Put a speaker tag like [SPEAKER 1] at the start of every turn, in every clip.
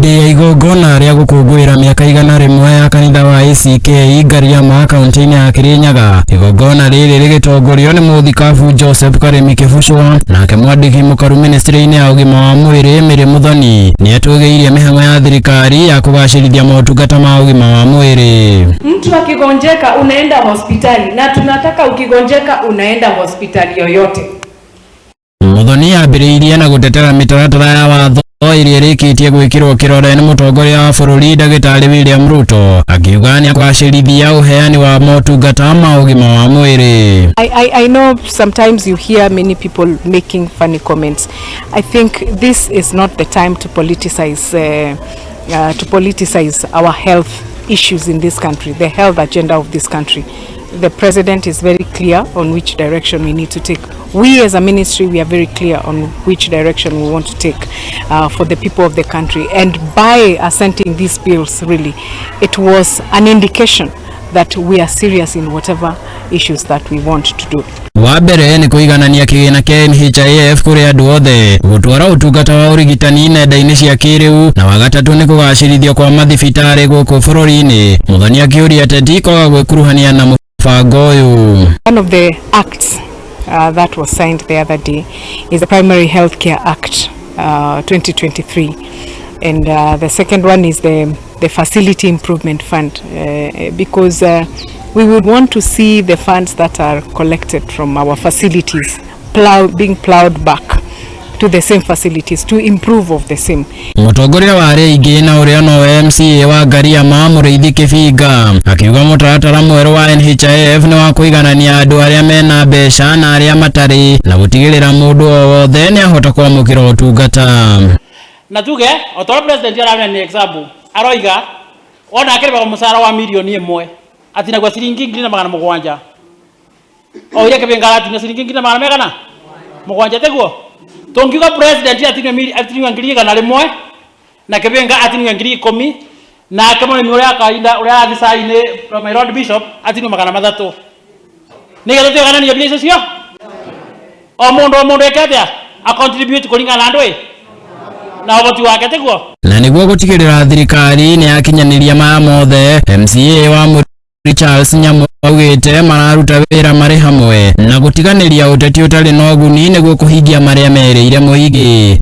[SPEAKER 1] Hĩndĩ ya igongona rĩa gũkũngũĩra mĩaka 100 ya kanitha wa ACK Ngariama kaunti-inĩ ya Kirinyaga, igongona rĩrĩ rĩgĩtongorio nĩ mũthikabu Joseph Karemi Kĩbucwa, nake mwandĩki mũkaru ministry-inĩ ya ũgima wa mwĩrĩ Mary Muthoni nĩatũgĩirie mĩhang'o ya thirikari ya kũgacĩrithia motungata ma ũgima wa mwĩrĩ.
[SPEAKER 2] Mtu akigonjeka unaenda hospitali, na tunataka ukigonjeka unaenda hospitali yoyote.
[SPEAKER 1] Muthoni ambĩrĩirie na gũtetera mĩtaratara ya watho ĩrĩa ĩrĩkĩtie gwĩkĩrwo kĩrore nĩ mũtongoria wa bũrũri Ndagĩtarĩ William Ruto, akiuga nĩ akũgacĩrithia ũheani wa motungata ma ũgima wa mwĩrĩ.
[SPEAKER 2] I know sometimes you hear many people making funny comments. I think this is not the time to politicize our health issues in this country, the health agenda of this country. The president is very clear on which direction we need to take. We as a ministry, we are very clear on which direction we want to take for the people of the country. And by assenting these bills, really, it was an indication that we are serious in whatever issues that we want to do.
[SPEAKER 1] Wa mbere nĩ kũiganania kĩgĩna kĩa NHIF kũrĩ andũ othe, gũtwara ũtungata wa ũrigitani nenda-inĩ cia kĩrĩu, na wa gatatũ nĩ kũgacĩrithio kwa mathibitarĩ gũkũ bũrũri-inĩ. Muthoni akĩũria ateti kwaga gwĩkuruhania na mũbango ũyũ.
[SPEAKER 2] One of the acts that was signed the other day is the Primary Healthcare Act 2023. And the second one is the Facility Improvement Fund, because we would want to see the funds that are collected from our facilities being plowed back to the same facilities to improve of the same.
[SPEAKER 1] Mũtongoria wa arĩa aingĩ na ũrĩa nowe MCA wa Ngariama Mũrĩithi Kĩbinga akiuga mũtaratara mwerũ wa NHIF nĩ wa kũiganania andũ arĩa mena mbeca na arĩa matarĩ na gũtigĩrĩra mũndũ o wothe nĩ ahota kwamũkĩra ũtungata.
[SPEAKER 3] Na tuge o ta ũrĩa president aramenya nĩ example aroiga wona akĩrĩhaga mũcara wa 1,000,000 atinagua ciringi 1,700, o iria kĩbĩnga aratinio ciringi ngiri na magana megana mũgwanja, tiguo tungiuga president atinio 100,000 na kĩbĩnga atinio 10,000, nake mũrĩmi ũrĩa kawaida ũrĩa arathi cai-inĩ, my lord bishop, atinio 300, nĩgetha tũigananie mbia icio cio o mũndũ o mũndũ eke atĩa a contribute kũringana na andũ ĩ na ũhoti wake, tiguo?
[SPEAKER 1] Na nĩguo gũtigĩrĩra thirikari nĩ yakinyanĩria maya mothe, MCA wa Mũrĩithi Charles Nyamu augĩte mararuta wĩra marĩ hamwe na gũtiganĩria ũteti ũtarĩ na ũguni nĩguo kũhingia marĩa merĩire mũingĩ.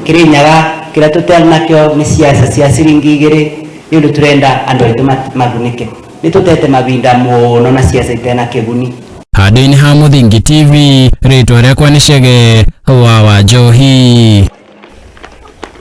[SPEAKER 4] Kirinyaga kiria tutari nakio nĩ ciaca cia ciringi 2, nĩ ũndũ turenda andũ aitũ magunĩke. Nĩ tũtete mavinda mũno na ciaca itena kĩguni.
[SPEAKER 1] Handũ-inĩ ha Mũthingi TV, rĩtwa rĩakwa nĩ Chege wa Wanjohi.